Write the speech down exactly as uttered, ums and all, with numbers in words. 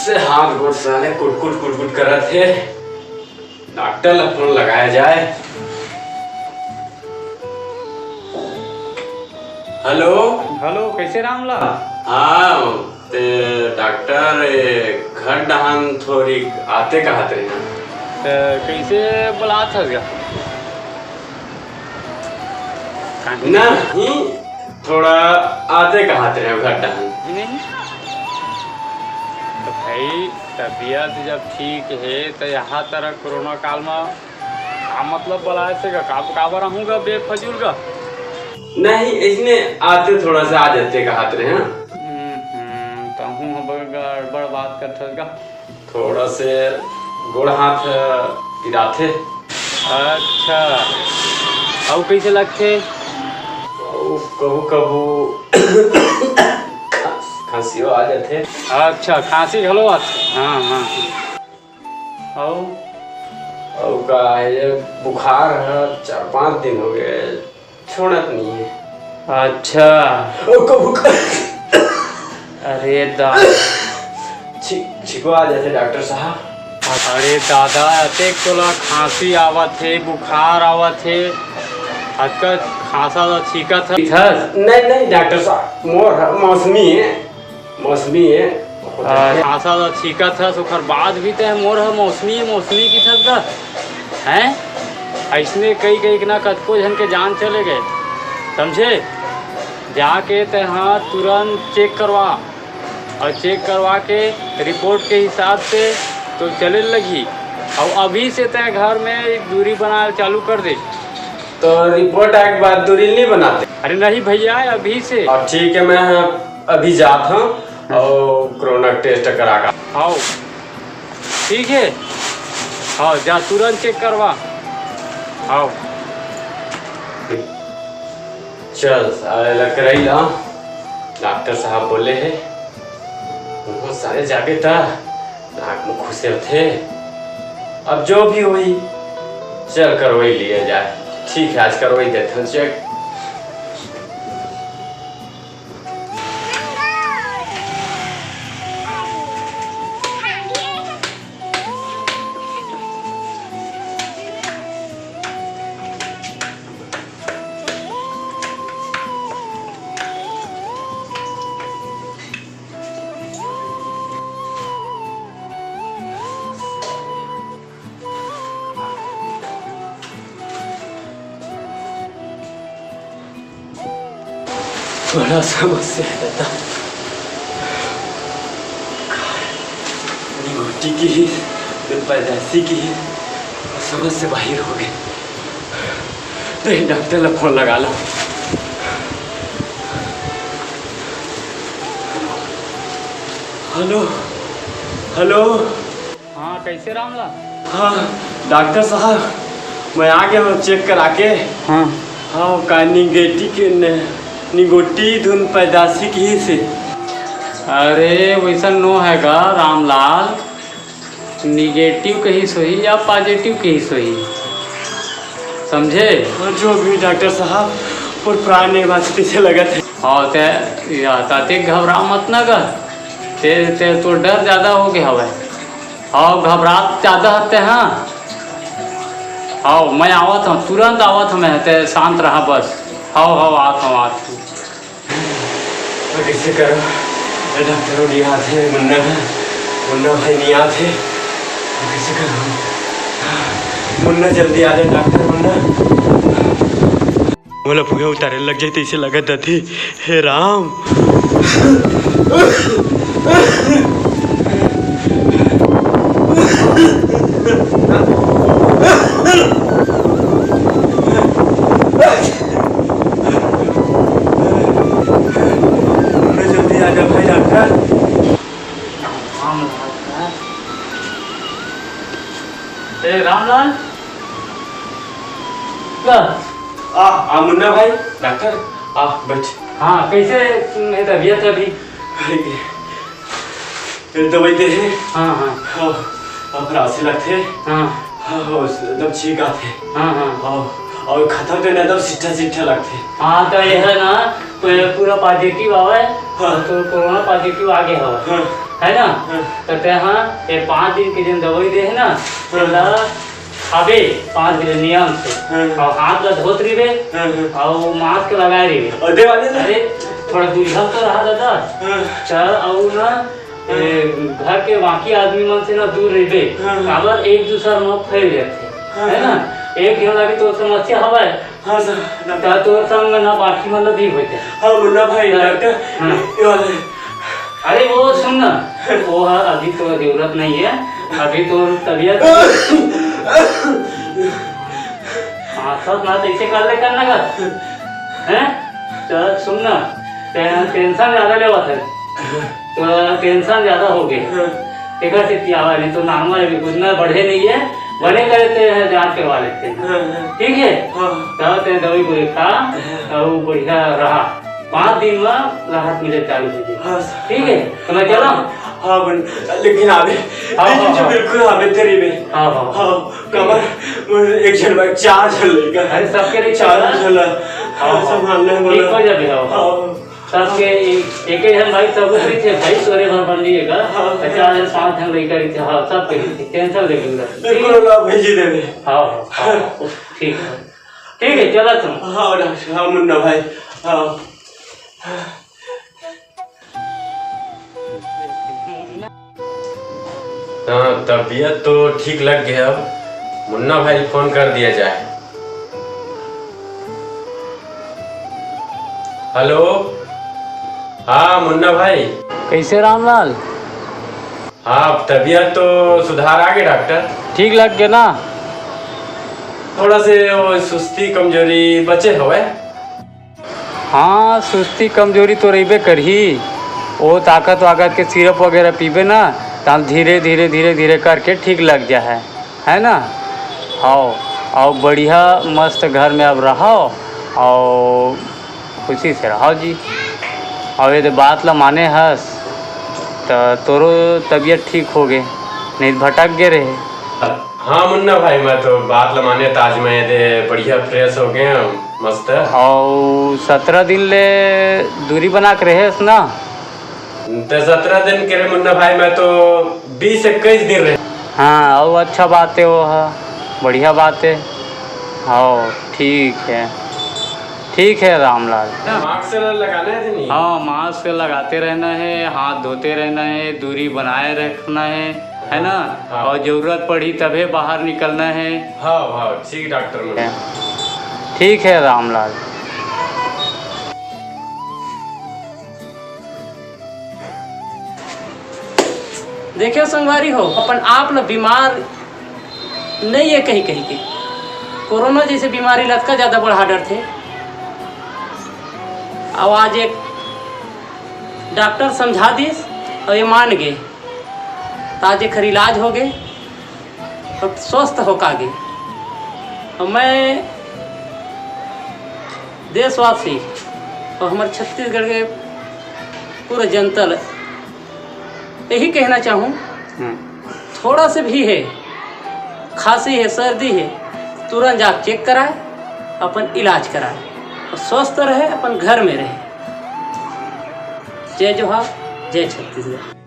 से हाथ गोड़ साले कुटकुट कुटकुट करत हे। डॉक्टर ला फोन लगाया जाए। हेलो। हेलो, कैसे रामलाल? हाँ, ते डॉक्टर, ए, घर डहान थोड़ी आते कहत रहे हैं। ते कैसे बुलात हस गा? नहीं, थोड़ा आते कहत रहे हो घर डहान। नहीं। तो भाई, तबीयत जब ठीक हे, तो यहाँ तरह कोरोना काल में का मतलब बुलाए से का, का, काबर आहूँ गा बेफजूल गा? नहीं, इसने आते थोड़ा सा आ जाते कहत रहे हैं। हम्म, हम्म, तो हूँ अब गड़बड़ बात करत हस गा। थोड़ा से गोड़ हाथ पिराथे। अच्छा, अउ कैसे लगथे? अउ कभू कभू खांसियो आ जाथे। अच्छा, खांसी घलो आथे। हाँ, हाँ, हाँ। अउ? अउ का, ये बुखार ह चार पांच दिन हो गए, छोड़त नहीं है। अच्छा। अउ कभू का अरे दा- छी-, छिको आ जाथे डॉक्टर साहब। अरे दादा, अतेक तोला खांसी आवत हे, बुखार आवत हे, अतका खांसा ला छींकत हस। नहीं, नहीं डॉक्टर साहब, मोर ह मौसमी है। मौसमी है। आ, खांसा ला छींकत हस, ओकर बाद भी ते मोर ह मौसमी, मौसमी किथस गा। हैं? अइसने कई, कई ना कतको झन के जान चले गए, समझे? जाके ते ह तुरंत चेक करवा, अउ चेक करवा के रिपोर्ट के हिसाब से तो चले लगही। अउ अभी से ते घर में दूरी बनाए चालू कर दे। तो रिपोर्ट आए के बाद दूरी नहीं बनाते? अरे नहीं भैया, अभी से। और ठीक है, मैं अभी जात हूँ और कोरोना टेस्ट करा का। हाव, ठीक है, हाव, जा तुरंत चेक करवा। हाव। चल, सारे ला कराई ला, डॉक्टर साहब बोले है। बहुत सारे जागे था। नाक मुंह खुसे होथे। अब जो भी होही, चल करवाई लिया जाए। ठीक है, आज करवाई देथन चेक। बड़ा समस्या है दादा। निगोटी की ही, फिर पैदाइशी की ही, समझ से बाहर हो गए। नहीं, डॉक्टर ला फोन लगा लो। Hello, hello. हाँ, कैसे रामलाल? हाँ, डॉक्टर साहब, मैं आ गया हूँ चेक करा के। हाँ। हाँ, का निगेटिव के न-, निगोटी धुन पैदाशी की से। अरे, वैसा नो है गा रामलाल, निगेटिव कही सोही या पॉजिटिव कही सोही, समझे? हाँ, जो भी डॉक्टर साहब, पर प्राण नहीं बाँचत तइसे लगत है। हाँ, ते, या, ताते घबरा मत ना गा। ते, ते तो डर ज्यादा हो गया हवय। हाव, घबरात ज्यादा हते, हाँ। हाव, मैं आवत हूँ, तुरंत आवत हूँ मैं, ते शांत रहा बस। हाव, हाव, आत हूँ, आत हूँ। मैं कैसे करूँ? ये डॉक्टर नहीं आते, मुन्ना, मुन्ना भाई नहीं आते। मैं कैसे करूँ? मुन्ना जल्दी आ जाए डॉक्टर, मुन्ना। मोला पूरा उतारे लग जाए तइसे लगत दथे। हे राम। जल्दी आ जा भाई डॉक्टर। ए रामलाल। आ, आ, मुन्ना भाई, डॉक्टर, आ, बैठ। हाँ, कैसे है तबीयत अभी? ये दवाई दे है। हाँ, हाँ। हाँ, अब रासे लगथे। हाँ। हाँ, हाँ, एकदम छींक आथे। हाँ, हाँ। हाँ, अउ खाता तो एकदम सिट्ठा सिट्ठा लगथे। हाँ, तो ये है ना, तो ये पूरा पॉजिटिव आवे, हाँ। तो कोरोना पॉजिटिव आ गया हवे। हाँ। है ना? हाँ। त तेहा ये पाँच दिन के जेन दवाई दे हे ना, हाँ। तेला खाबे पाँच दिन नियम से। हाँ। अउ हाथ ला धोत रहिबे, हाँ, हाँ। अउ mask लगाए रहिबे। अउ दे वाले ना? अरे, थोड़ा दूरी हम तो रहा दादा। हाँ। चल, अउ ना, हाँ। ए, घर के बाकी आदमी मन से ना दूर रहिबे। हाँ, हाँ। काबर एक दूसर म फैल जाथे, हाँ, है ना? हाँ। एक झन ला भी तो समस्या हवय, हाँ सर, डॉक्टर। त तोर संग ना बाकी मन ल भी होथे। हाँ, मुन्ना भाई, हाँ। डॉक्टर, हाँ। ये वाला है। अरे वो सुन ना, वो ह-, अभी तो जरूरत नहीं है, अभी तो तबीयत हाँ, सब ना तो ऐसे कर ले करना का, हैं? तो सुन ना, टे-, tension ज्यादा लेवत है। तो tension ज्यादा हो गई। हाँ। एकर सेती आवा, नहीं तो normal है, कुछ ना बढ़े नहीं है, बने करे ते हैं, जांच करवा लेते हैं। हाँ, हाँ। ठीक है? हाँ। तब ते दवाई गोली खा, हाँ। तब बढ़िया रहा। पाँच दिन में राहत मिले चालू हो जाए। हाँ, सर। ठीक है? तो मैं चला? हाँ, बन-, लेकिन आवे, हाँ, लेकिन हाँ, जो हाँ। बिल्कुल आवे तेरी में। हाँ, हाँ। हाँ, कमर, एक झन भाई, चार झन लइका। अरे, सबके लिए चार चला। झन ला। हाँ, हाँ। संभालने वाला। ठीक हो जाबे, हाँ। हाँ। सबके एक, एक, एक झन भाई सब रहिथे, भाई तोरे घर बन लिए का। हाँ। चार झन, पाँच झन लइका रहिथे, हाँ, सब के रहिथे, tension ले बिंदा। बिल्कुल, ठीक? ओला भेजी देबे। हाँ, हाँ, हाँ, ठीक है। ठीक है, चला तुम। हाँ, डॉक्टर, हाँ, मुन्ना भाई, हाँ। हाँ, तबीयत तो ठीक लग गया। अब मुन्ना भाई फोन कर दिया जाए। हेलो, हाँ मुन्ना भाई। कैसे रामलाल? हाँ, अब तबीयत तो सुधार आ गए डॉक्टर। ठीक लग गए ना? थोड़ा से वो सुस्ती कमजोरी बचे हवे। हाँ, सुस्ती कमजोरी तो रहिबे करही। वो ताकत वाकत के सिरप वगैरह पीबे ना, त धीरे धीरे धीरे धीरे करके ठीक लग जा है, है ना? आओ, आओ, बढ़िया मस्त घर में अब रहो, आओ, खुशी से रहो जी। अब ये बात ला माने हस, त तोरो तबीयत ठीक हो गे, नहीं त भटक गे रहे। हाँ मुन्ना भाई, मैं तो बात ला माने, ताज में ये दे बढ़िया fresh हो गए हैं, मस्त है। अउ सत्रह दिन ले दूरी बना के रहेस ना? ते सत्रह दिन के रे मुन्ना भाई, मैं तो बीस इक्कीस दिन रहे। हाँ, अउ अच्छा बात है वो, हाँ, बढ़िया बात है। हाँ, ठीक है, ठीक है रामलाल। Mask लगाना है कि नहीं? हाँ, mask लगाते रहना है, हाथ धोते रहना है, दूरी बनाए रखना है। है ना? हाँ। और जरूरत पड़ी तभे बाहर निकलना है। हाँ, हाँ, ठीक डॉक्टर मन। ठीक है रामलाल। देखियो संगवारी हो, अपन आप ल बीमार नहीं है कही कही के, कोरोना जैसे बीमारी ल अतका ज्यादा बढ़ा डरथे। अब आज एक डॉक्टर समझा दिस और ये मान गए। त आज एखर इलाज हो गे, अब स्वस्थ होका गे। और मैं देशवासी और हमर छत्तीसगढ़ के पूरा जनता ल यही कहना चाहूँ, हम्म। थोड़ा से भी है, खांसी है, सर्दी है, तुरंत जाके check कराए, अपन इलाज कराए, और स्वस्थ रहे, अपन घर में रहे। जय जोहार, जय छत्तीसगढ़।